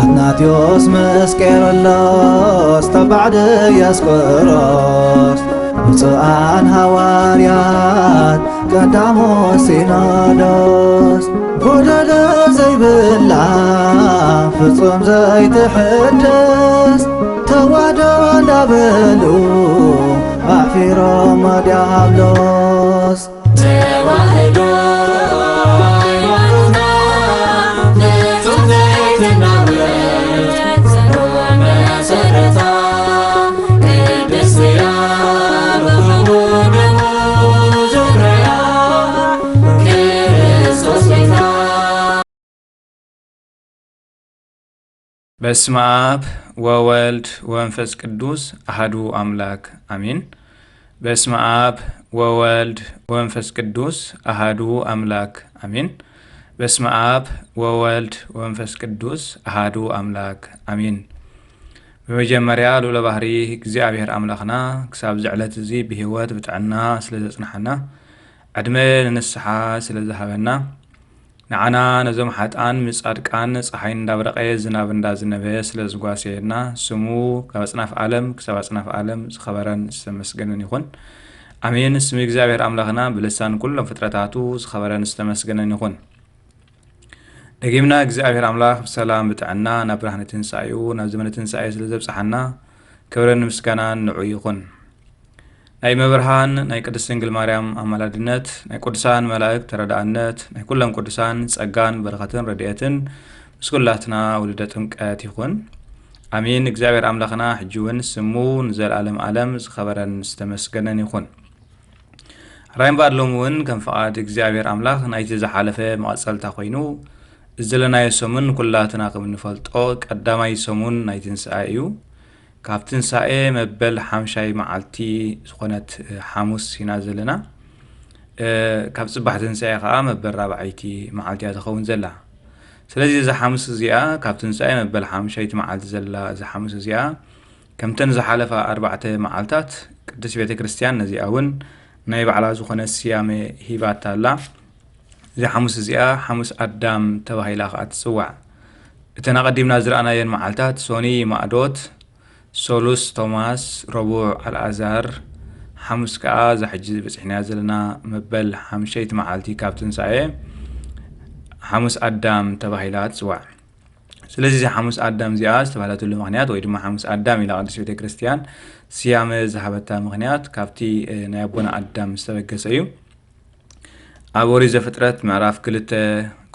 ኣትናቴዎስ ምስ ቄርሎስ ተባዕ ድያስቆሮስ፣ ብፁዓን ሃዋርያት ቀዳሞ ሲኖዶስ፣ ጎደሎ ዘይብላ ፍጹም ዘይትሕደስ ተዋህዶ እንዳበሉ ኣሕፊሮም ዲያብሎስ። ተዋህዶ ሃይማኖትና ፍጹም ዘይትናወጽ ጽኑዕ መሰረታ፣ ቅድስት እያ ብኽቡር ደሙ ዘፍረያ ክርስቶስ ቤታ። በስመ አብ ወወልድ ወመንፈስ ቅዱስ አሐዱ አምላክ አሜን። በስመ አብ ወወልድ ወመንፈስ ቅዱስ አሐዱ አምላክ አሜን። በስመ አብ ወወልድ ወመንፈስ ቅዱስ አሐዱ አምላክ አሜን። ብመጀመርያ ልዑለ ባህሪ እግዚኣብሔር ኣምላኽና ክሳብ እዚ ዕለት እዚ ብህይወት ብጥዕና ስለ ዘጽንሓና፣ ዕድመ ንንስሓ ስለ ዝሃበና፣ ንዓና ነዞም ሓጥኣን ምስ ጻድቃን ጸሓይ እንዳብረቐ ዝናብ እንዳዝነበ ስለ ዝጓሰየና፣ ስሙ ካብ ኣጽናፍ ዓለም ክሳብ ኣጽናፍ ዓለም ዝኸበረን ዝተመስገነን ይኹን። ኣሜን። ስሚ እግዚኣብሔር ኣምላኽና ብልሳን ኩሎም ፍጥረታቱ ዝኸበረን ዝተመስገነን ይኹን። ደጊምና እግዚኣብሔር ኣምላኽ ብሰላም ብጥዕና ናብ ብርሃነ ትንሳኤኡ ናብ ዘመነ ትንሳኤ ስለ ዘብጽሓና ክብርን ምስጋናን ንዑ ይኹን። ናይ መብርሃን ናይ ቅድስት ድንግል ማርያም ኣማላድነት፣ ናይ ቅዱሳን መላእክት ተረዳእነት፣ ናይ ኩሎም ቅዱሳን ጸጋን በረኸትን ረድኤትን ምስ ኩላትና ውሉደ ጥምቀት ይኹን። ኣሜን። እግዚኣብሔር ኣምላኽና ሕጂ እውን ስሙ ንዘለዓለም ዓለም ዝኸበረን ዝተመስገነን ይኹን። ሕራይ እምበኣር ሎሚ እውን ከም ፍቓድ እግዚኣብሔር ኣምላኽ ናይቲ ዝሓለፈ መቐጸልታ ኮይኑ፣ እዚ ዘለናዮ ሰሙን ኩላትና ከም እንፈልጦ ቀዳማይ ሰሙን ናይ ትንሳኤ እዩ። ካብ ትንሳኤ መበል ሓምሻይ መዓልቲ ዝኾነት፣ እ፣ ሓሙስ ኢና ዘለና። እ፣ ካብ ጽባሕ ትንሳኤ ኸኣ መበል ራብዓይቲ መዓልቲ እያ ትኸውን ዘላ። ስለዚ እዛ ሓሙስ እዚኣ፣ ካብ ትንሳኤ መበል ሓምሻይቲ መዓልቲ ዘላ እዛ ሓሙስ እዚኣ፣ ከምተን ዝሓለፋ ኣርባዕተ መዓልታት ቅድስት ቤተ ክርስቲያን ነዚኣ እውን ናይ ባዕላ ዝኾነ ስያመ ሂባታ ኣላ። እዛ ሓሙስ እዚኣ ሓሙስ ኣዳም ተባሂላ ኸኣ ትጽዋዕ። እተን ኣቐዲምና ዝረኣናየን መዓልታት ሶኒ ማእዶት፣ ሶሉስ ቶማስ፣ ረቡዕ ኣልኣዛር፣ ሓሙስ ከኣ እዛ ሕጂ በጺሕናያ ዘለና መበል ሓምሸይቲ መዓልቲ ካብ ትንሳኤ ሓሙስ ኣዳም ተባሂላ ትጽዋዕ። ስለዚ እዛ ሓሙስ ኣዳም እዚኣ ዝተባህለትሉ ምኽንያት ወይ ድማ ሓሙስ ኣዳም ኢላ ቅድስት ቤተ ክርስቲያን ስያመ ዝሃበታ ምኽንያት ካብቲ፣ እ፣ ናይ ኣቦና ኣዳም ዝተበገሰ እዩ። ኣብ ኦሪት ዘፍጥረት ምዕራፍ ክልተ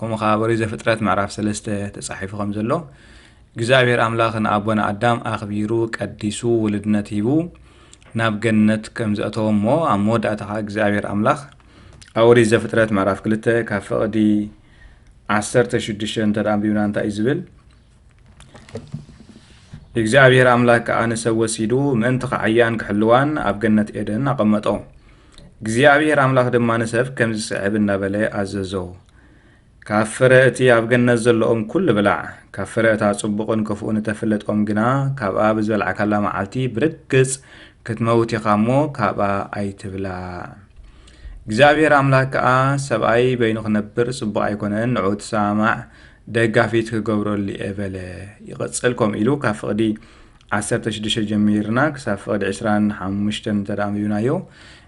ከምኡ ኸዓ ኣብ ኦሪት ዘፍጥረት ምዕራፍ ሰለስተ ተጻሒፉ ከም ዘሎ እግዚኣብሔር ኣምላኽ ንኣቦና ኣዳም ኣኽቢሩ ቀዲሱ ውልድነት ሂቡ ናብ ገነት ከም ዘእተዎ እሞ ኣብ መወዳእታ ኸዓ እግዚኣብሔር ኣምላኽ ኣብ ኦሪት ዘፍጥረት ምዕራፍ ክልተ ካብ ፍቕዲ ዓሰርተ ሽዱሽተ እንተ ደኣ ኣንቢብና እንታይ እዩ ዝብል? እግዚኣብሔር ኣምላኽ ከኣ ንሰብ ወሲዱ ምእንቲ ክዓያን ክሕልዋን ኣብ ገነት ኤደን ኣቐመጦ። እግዚኣብሔር ኣምላኽ ድማ ንሰብ ከምዚ ስዕብ እናበለ ኣዘዞ፣ ካብ ፍረ እቲ ኣብ ገነት ዘለኦም ኩሉ ብላዕ፣ ካብ ፍረ እታ ጽቡቕን ክፉእን እተፍልጥ ኦም ግና ካብኣ ብዝበላዕካላ መዓልቲ ብርግጽ ክትመውት ኢኻ እሞ ካብኣ ኣይትብላዕ። እግዚኣብሔር ኣምላኽ ከኣ ሰብኣይ በይኑ ክነብር ጽቡቕ ኣይኮነን፣ ንዑ እቲ ሰማማዕ ደጋፊት ክገብረሉ እየ በለ። ይቕጽል ከምኡ ኢሉ ካብ ፍቕዲ ዓሰርተ ሽዱሽተ ጀሚርና ክሳብ ፍቕዲ ዕስራን ሓሙሽተን እንተ ደኣ ኣንቢብናዮ፣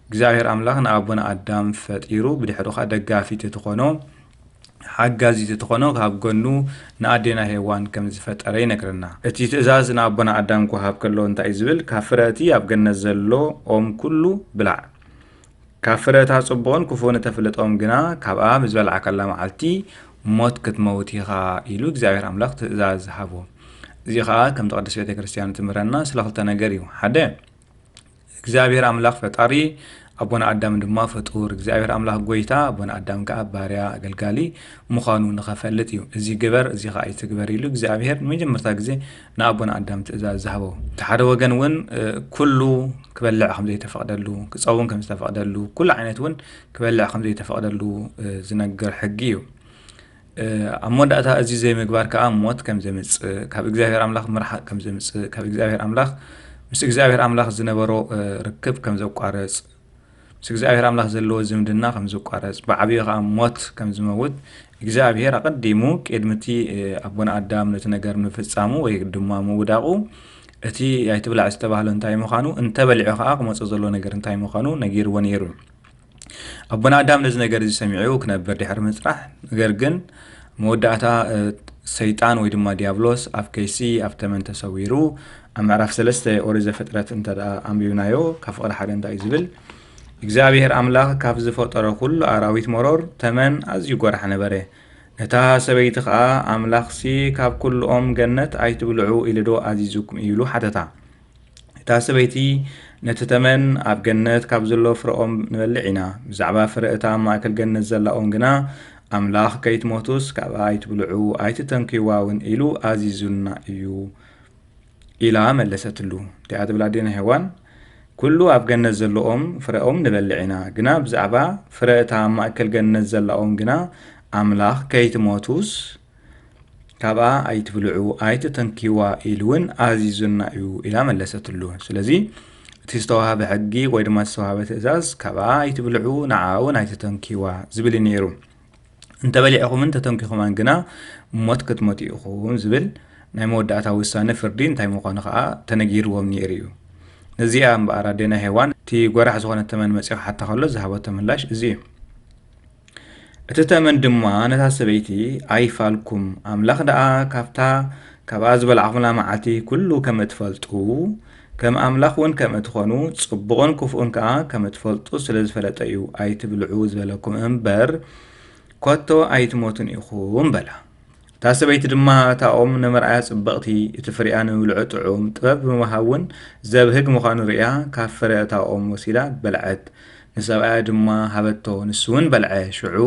እግዚኣብሔር ኣምላኽ ንኣቦና ኣዳም ፈጢሩ፣ ብድሕሩ ኸኣ ደጋፊት ትኾኖ፣ ሓጋዚት ትኾኖ፣ ካብ ጎኑ ንኣዴና ሄዋን ከም ዝፈጠረ ይነግረና። እቲ ትእዛዝ ንኣቦና ኣዳም ክወሃብ ከሎ እንታይ እዩ ዝብል? ካብ ፍረ እቲ ኣብ ገነት ዘሎ ኦም ኩሉ ብላዕ። ካብ ፍረ እታ ጽቡቕን ክፉእን እተፍልጥ ኦም ግና ካብኣ ብዝበላዕካላ መዓልቲ ሞት ክትመውት ኢኻ ኢሉ እግዚኣብሔር ኣምላኽ ትእዛዝ ሃቦ። እዚ ኸኣ ከምቲ ቅድስት ቤተ ክርስቲያን ትምህረና ስለ ክልተ ነገር እዩ። ሓደ፣ እግዚኣብሔር ኣምላኽ ፈጣሪ፣ ኣቦና ኣዳም ድማ ፍጡር። እግዚኣብሔር ኣምላኽ ጎይታ፣ ኣቦና ኣዳም ከኣ ባርያ፣ ኣገልጋሊ ምዃኑ ንኸፈልጥ እዩ። እዚ ግበር፣ እዚ ኸኣ ኣይትግበር ኢሉ እግዚኣብሔር ንመጀመርታ ግዜ ንኣቦና ኣዳም ትእዛዝ ዝሃቦ። እቲ ሓደ ወገን እውን፣ እ፣ ኩሉ ክበልዕ ከም ዘይተፈቕደሉ፣ ክጸውን ከም ዝተፈቕደሉ፣ ኩሉ ዓይነት እውን ክበልዕ ከም ዘይተፈቕደሉ፣ እ፣ ዝነግር ሕጊ እዩ። እ፣ ኣብ መወዳእታ እዚ ዘይምግባር ከኣ ሞት ከም ዘምጽእ፣ ካብ እግዚኣብሔር ኣምላኽ ምርሓቕ ከም ዘምጽእ፣ ካብ እግዚኣብሔር ኣምላኽ፣ ምስ እግዚኣብሔር ኣምላኽ ዝነበሮ፣ እ፣ ርክብ ከም ዘቋርጽ፣ ምስ እግዚኣብሔር ኣምላኽ ዘለዎ ዝምድና ከም ዝቋረጽ፣ ብዓብዩ ኸኣ ሞት ከም ዝመውት እግዚኣብሔር ኣቐዲሙ ቅድሚ እቲ ኣቦና ኣዳም ነቲ ነገር ምፍጻሙ ወይ ድማ ምውዳቑ እቲ ኣይትብላዕ ዝተባህለ እንታይ ምዃኑ፣ እንተበሊዑ ከኣ ክመጾ ዘሎ ነገር እንታይ ምዃኑ ነጊርዎ ነይሩ። ኣቦና ኣዳም ነዚ ነገር እዚ ሰሚዑ ክነብር ድሕሪ ምጽራሕ፣ ነገር ግን መወዳእታ ሰይጣን ወይ ድማ ዲያብሎስ ኣብ ከይሲ ኣብ ተመን ተሰዊሩ። ኣብ ምዕራፍ ሰለስተ ኦሪት ዘፍጥረት እንተ ደኣ ኣንቢብናዮ፣ ካብ ፍቕዲ ሓደ እንታይ እዩ ዝብል? እግዚኣብሔር ኣምላኽ ካብ ዝፈጠሮ ኩሉ ኣራዊት መሮር ተመን ኣዝዩ ጐራሕ ነበረ። ነታ ሰበይቲ ኸኣ፣ ኣምላኽሲ ካብ ኩሉ ኦም ገነት ኣይትብልዑ ኢሉ ዶ ኣዚዙኩም እዩ ኢሉ ሓተታ። እታ ሰበይቲ፣ ነቲ ተመን ኣብ ገነት ካብ ዘሎ ፍረ ኦም ንበልዕ ኢና፣ ብዛዕባ ፍረ እታ ኣብ ማእከል ገነት ዘላ ኦም ግና፣ ኣምላኽ ከይትሞቱስ ካብኣ ኣይትብልዑ ኣይትተንክይዋ እውን ኢሉ ኣዚዙና እዩ ኢላ መለሰትሉ። እንታይ ትብል ኣዴና ሄዋን? ኩሉ ኣብ ገነት ዘሎ ኦም ፍረ ኦም ንበልዕ ኢና፣ ግና ብዛዕባ ፍረ እታ ኣብ ማእከል ገነት ዘላ ኦም ግና ኣምላኽ ከይትሞቱስ ካብኣ ኣይትብልዑ ኣይትተንክይዋ ኢሉ እውን ኣዚዙና እዩ ኢላ መለሰትሉ። ስለዚ እቲ ዝተዋህበ ሕጊ ወይ ድማ ዝተዋህበ ትእዛዝ ካብኣ ኣይትብልዑ ንዓ እውን ኣይትተንክይዋ ዝብል እዩ ነይሩ። እንተበሊዕኹምን ተተንኪኹማን ግና ሞት ክትሞቱ ኢኹም ዝብል ናይ መወዳእታ ውሳነ ፍርዲ እንታይ ምዃኑ ኸኣ ተነጊርዎም ነይሩ እዩ። ነዚኣ እምበኣር ኣዴና ሄዋን እቲ ጐራሕ ዝኾነ ተመን መጺኡ ክሓታ ከሎ ዝሃበቶ ምላሽ እዚ እዩ። እቲ ተመን ድማ ነታ ሰበይቲ ኣይፋልኩም፣ ኣምላኽ ደኣ ካብታ ካብኣ ዝበላዕኹምላ መዓልቲ ኩሉ ከም እትፈልጡ፣ ከም ኣምላኽ እውን ከም እትኾኑ፣ ጽቡቕን ክፉእን ከኣ ከም እትፈልጡ ስለ ዝፈለጠ እዩ ኣይትብልዑ ዝበለኩም እምበር፣ ኮቶ ኣይትሞቱን ኢኹም በላ። እታ ሰበይቲ ድማ እታ ኦም ንምርኣያ ጽብቕቲ፣ እቲ ፍሪኣ ንምብልዑ ጥዑም፣ ጥበብ ብምሃብ እውን ዘብህግ ምዃኑ ርእያ፣ ካብ ፍረ እታ ኦም ወሲዳ በልዐት። ንሰብኣያ ድማ ሃበቶ፣ ንሱ እውን በልዐ። ሽዑ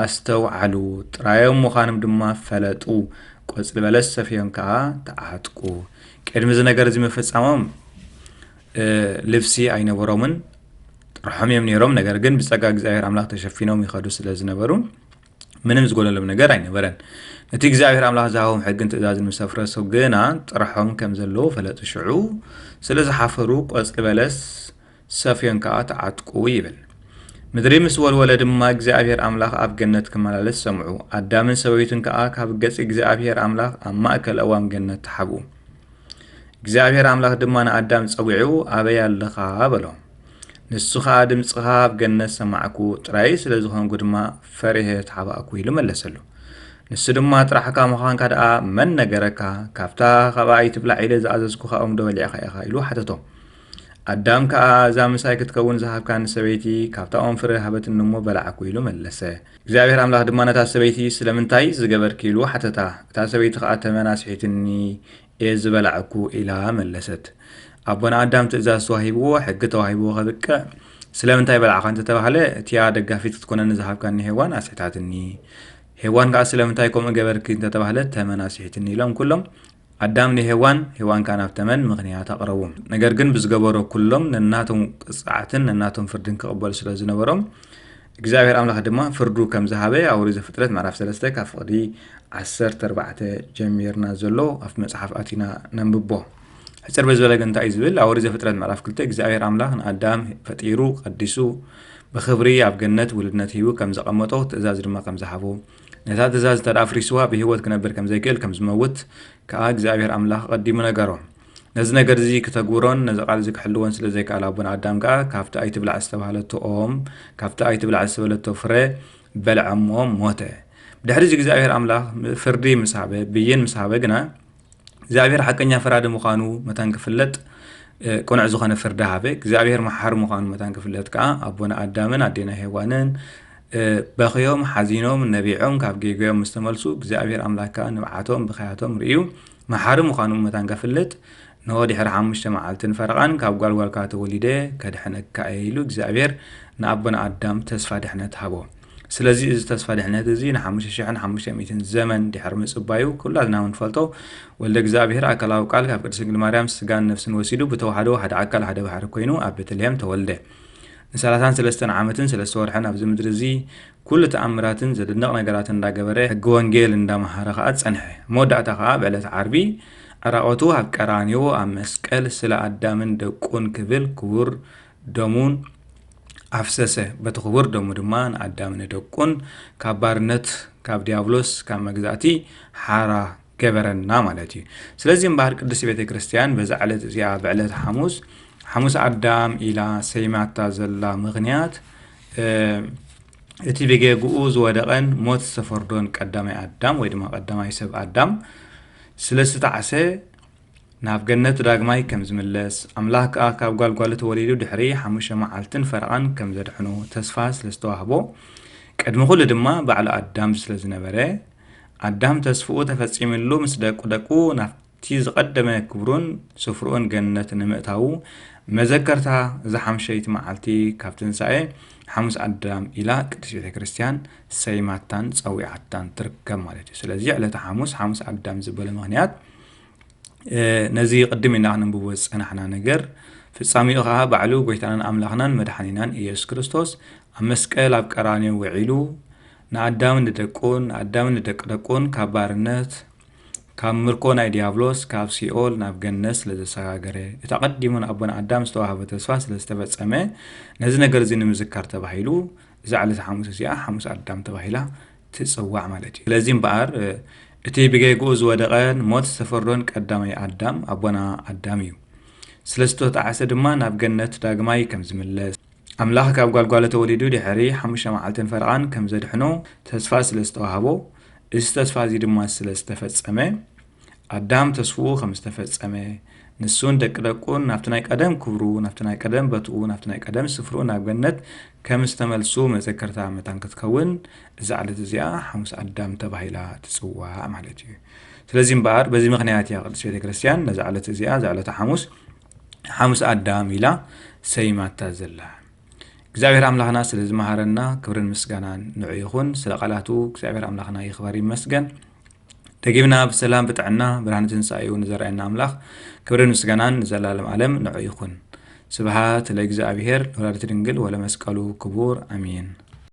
ኣስተውዓሉ፣ ጥራዮም ምዃኖም ድማ ፈለጡ። ቆጽሊ በለስ ሰፍዮም ከኣ ተዓጥቁ። ቅድሚ እዚ ነገር እዚ ምፍጻሞም፣ እ፣ ልብሲ ኣይነበሮምን፣ ጥርሖም እዮም ነይሮም። ነገር ግን ብጸጋ እግዚኣብሔር ኣምላኽ ተሸፊኖም ይኸዱ ስለ ዝነበሩ፣ ምንም ዝጎደሎም ነገር ኣይነበረን። ነቲ እግዚኣብሔር ኣምላኽ ዝሃቦም ሕግን ትእዛዝን ምስ ኣፍረሱ ግና፣ ጥርሖም ከም ዘለዉ ፈለጡ። ሽዑ ስለ ዝሓፈሩ፣ ቆጽሊ በለስ ሰፍዮን ከኣ ተዓጥቁ ይብል። ምድሪ ምስ ወልወለ ድማ እግዚኣብሔር ኣምላኽ ኣብ ገነት ክመላለስ ሰምዑ። ኣዳምን ሰበይቱን ከኣ ካብ ገጽ እግዚኣብሔር ኣምላኽ ኣብ ማእከል ኣእዋም ገነት ተሓብኡ። እግዚኣብሔር ኣምላኽ ድማ ንኣዳም ጸዊዑ፣ ኣበይ ኣለኻ? በሎ። ንሱ ኸኣ፣ ድምጽኻ ኣብ ገነት ሰማዕኩ፣ ጥራይ ስለ ዝኾንኩ ድማ ፈሪሀ ተሓባእኩ ኢሉ መለሰሉ። ንሱ ድማ፣ ጥራሕካ ምዃንካ ደኣ መን ነገረካ? ካብታ ካብኣ ኣይትብላዕ ኢለ ዝኣዘዝኩኻ ኦም ዶ በሊዕኻ ኢኻ? ኢሉ ሓተቶ። ኣዳም ከኣ፣ እዛ ምሳይ ክትከውን ዝሃብካኒ ሰበይቲ ካብታ ኦም ፍረ ሃበትኒ እሞ በላዕኩ ኢሉ መለሰ። እግዚኣብሔር ኣምላኽ ድማ ነታ ሰበይቲ፣ ስለምንታይ ዝገበርኪ? ኢሉ ሓተታ። እታ ሰበይቲ ኸኣ፣ ተመን ኣስሒትኒ እየ ዝበላዕኩ ኢላ መለሰት። ኣቦና ኣዳም ትእዛዝ ተዋሂብዎ፣ ሕጊ ተዋሂብዎ ከብቅዕ፣ ስለምንታይ በላዕኻ እንተተባህለ፣ እቲኣ ደጋፊት ክትኮነኒ ዝሃብካኒ ሄዋን ኣስሒታትኒ። ሄዋን ከኣ ስለምንታይ ከምኡ ገበርኪ እንተተባህለት፣ ተመን ኣስሒትኒ ኢሎም ኩሎም ኣዳም ንሄዋን፣ ሄዋን ከኣ ናብ ተመን ምኽንያት ኣቕረቡ። ነገር ግን ብዝገበሮ ኩሎም ነናቶም ቅጽዓትን ነናቶም ፍርድን ክቕበሉ ስለ ዝነበሮም፣ እግዚኣብሔር ኣምላኽ ድማ ፍርዱ ከም ዝሃበ ኣብ ኦሪት ዘፍጥረት ምዕራፍ ሰለስተ ካብ ፍቕዲ ዓሰርተ ኣርባዕተ ጀሚርና ዘሎ ኣብቲ መጽሓፍ ኣቲና ነንብቦ። ሕጽር ብዝበለ ግን እንታይ እዩ ዝብል? ኣብ ኦሪት ዘፍጥረት ምዕራፍ ክልተ እግዚኣብሔር ኣምላኽ ንኣዳም ፈጢሩ፣ ቀዲሱ፣ ብኽብሪ ኣብ ገነት ውሉድነት ሂቡ ከም ዘቐመጦ፣ ትእዛዝ ድማ ከም ዝሃቦ፣ ነታ ትእዛዝ እንተ ደኣ ኣፍሪስዋ ብህይወት ክነብር ከም ዘይክእል፣ ከም ዝመውት ከኣ እግዚኣብሔር ኣምላኽ ኣቐዲሙ ነገሮ። ነዚ ነገር እዚ ክተግብሮን ነዚ ቃል እዚ ክሕልዎን ስለ ዘይከኣለ ኣቦና ኣዳም ከኣ ካብቲ ኣይትብላዕ ዝተባህለቶ ኦም፣ ካብቲ ኣይትብላዕ ዝተበለቶ ፍረ በልዐ እሞ ሞተ። ብድሕሪ እዚ እግዚኣብሔር ኣምላኽ ፍርዲ ምስ ሃበ፣ ብይን ምስ ሃበ ግና እግዚኣብሔር ሓቀኛ ፈራዲ ምዃኑ መታን ክፍለጥ፣ እ፣ ቅኑዕ ዝኾነ ፍርዲ ሃበ። እግዚኣብሔር መሓሪ ምዃኑ መታን ክፍለጥ ከኣ ኣቦና ኣዳምን ኣዴና ሄዋንን፣ እ፣ በኽዮም፣ ሓዚኖም፣ ነቢዖም፣ ካብ ጌግኦም ምስ ተመልሱ፣ እግዚኣብሔር ኣምላኽ ከኣ ንብዓቶም፣ ብኽያቶም ርእዩ፣ መሓሪ ምዃኑ መታን ከፍልጥ፣ እንሆ ድሕሪ ሓሙሽተ መዓልትን ፈረቓን ካብ ጓልጓልካ ተወሊደ ከድሕነካ እየ ኢሉ እግዚኣብሔር ንኣቦና ኣዳም ተስፋ ድሕነት ሃቦ። ስለዚ እዚ ተስፋ ድሕነት እዚ ንሓሙሽተ ሽሕን ሓሙሽተ ሚእትን ዘመን ድሕሪ ምጽባዩ፣ ኩላትና እውን ንፈልጦ፣ ወልደ እግዚኣብሔር ኣካላዊ ቃል ካብ ቅድስት ድንግል ማርያም ስጋን ነፍስን ወሲዱ ብተዋህዶ ሓደ ኣካል ሓደ ባሕሪ ኮይኑ ኣብ ቤተልሔም ተወልደ። ንሰላሳን ሰለስተን ዓመትን ሰለስተ ወርሕን ኣብዚ ምድሪ እዚ ኩሉ ተኣምራትን ዘደንቕ ነገራትን እንዳገበረ ሕጊ ወንጌል እንዳመሃረ ኸኣ ጸንሐ። መወዳእታ ኸኣ ብዕለት ዓርቢ ዕራቐቱ ኣብ ቀራንዮ ኣብ መስቀል ስለ ኣዳምን ደቁን ክብል ክቡር ደሙን ኣፍሰሰ። በቲ ክቡር ደሙ ድማ ንኣዳም ንደቁን ካብ ባርነት፣ ካብ ዲያብሎስ፣ ካብ መግዛእቲ ሓራ ገበረና ማለት እዩ። ስለዚህ እምበኣር ቅድስት ቤተ ክርስቲያን በዛ ዕለት እዚኣ፣ ብዕለት ሓሙስ፣ ሓሙስ ኣዳም ኢላ ሰይማታ ዘላ ምኽንያት፣ እ፣ እቲ ብጌግኡ ዝወደቐን ሞት ዝተፈርዶን ቀዳማይ ኣዳም ወይ ድማ ቀዳማይ ሰብ ኣዳም ስለ ዝተዓሰ ናብ ገነት ዳግማይ ከም ዝምለስ፣ ኣምላኽ ከኣ ካብ ጓልጓሉ ተወሊዱ ድሕሪ ሓሙሽተ መዓልትን ፈረቓን ከም ዘድሕኖ ተስፋ ስለ ዝተዋህቦ፣ ቅድሚ ኩሉ ድማ ባዕሉ ኣዳም ስለ ዝነበረ፣ ኣዳም ተስፍኡ ተፈጺምሉ ምስ ደቁ ደቁ ናብቲ ዝቐደመ ክብሩን ስፍርኡን ገነት ንምእታዉ መዘከርታ እዛ ሓምሸይቲ መዓልቲ ካብ ትንሳኤ ሓሙስ ኣዳም ኢላ ቅድስት ቤተ ክርስቲያን ሰይማታን ጸዊዓታን ትርከብ ማለት እዩ። ስለዚ ዕለተ ሓሙስ፣ ሓሙስ ኣዳም ዝበለ ምኽንያት፣ እ፣ ነዚ ቅድም ኢልና ክነንብቦ ዝጸናሕና ነገር ፍጻሜኡ ኸኣ ባዕሉ ጎይታናን ኣምላኽናን መድሓኒናን ኢየሱስ ክርስቶስ ኣብ መስቀል ኣብ ቀራንዮ ውዒሉ ንኣዳምን ንደቁን፣ ንኣዳምን ንደቂ ደቁን ካብ ባርነት፣ ካብ ምርኮ ናይ ዲያብሎስ፣ ካብ ሲኦል ናብ ገነት ስለ ዘሰጋገረ፣ እቲ ኣቐዲሙ ንኣቦና ኣዳም ዝተዋህበ ተስፋ ስለ ዝተፈጸመ፣ ነዚ ነገር እዚ ንምዝካር ተባሂሉ እዛ ዕለተ ሓሙስ እዚኣ ሓሙስ ኣዳም ተባሂላ ትጽዋዕ ማለት እዩ። ስለዚ እምበኣር፣ እ፣ እቲ ብጌግኡ ዝወደቐን ሞት ዝተፈርዶን ቀዳማይ ኣዳም ኣቦና ኣዳም እዩ። ስለ ዝተጣዕሰ ድማ ናብ ገነት ዳግማይ ከም ዝምለስ፣ ኣምላኽ ካብ ጓልጓሉ ተወሊዱ ድሕሪ ሓሙሽተ መዓልትን ፈረቓን ከም ዘድሕኖ ተስፋ ስለ ዝተዋህቦ፣ እዚ ተስፋ እዚ ድማ ስለ ዝተፈጸመ፣ ኣዳም ተስፍኡ ከም ዝተፈጸመ፣ ንሱን ደቂ ደቁን ናብቲ ናይ ቀደም ክብሩ፣ ናብቲ ናይ ቀደም በትኡ፣ ናብቲ ናይ ቀደም ስፍርኡ ናብ ገነት ከም ዝተመልሱ መዘከርታ መታን ክትከውን፣ እዛ ዕለት እዚኣ ሓሙስ ኣዳም ተባሂላ ትጽዋዕ ማለት እዩ። ስለዚ እምበኣር፣ በዚ ምኽንያት እያ ቅድስት ቤተ ክርስቲያን ነዛ ዕለት እዚኣ፣ እዛ ዕለተ ሓሙስ፣ ሓሙስ ኣዳም ኢላ ሰይማታ ዘላ። እግዚኣብሔር ኣምላኽና ስለ ዝመሃረና ክብርን ምስጋናን ንዑ ይኹን። ስለ ቃላቱ እግዚኣብሔር ኣምላኽና ይኽበር ይመስገን። ደጊምና ብሰላም ብጥዕና ብርሃነ ትንሳኤኡ ንዘርኣየና ኣምላኽ ክብርን ምስጋናን ንዘላለም ዓለም ንዑ ይኹን። ስብሃት ለእግዚኣብሔር ወላዲቱ ድንግል ወለመስቀሉ ክቡር ኣሜን።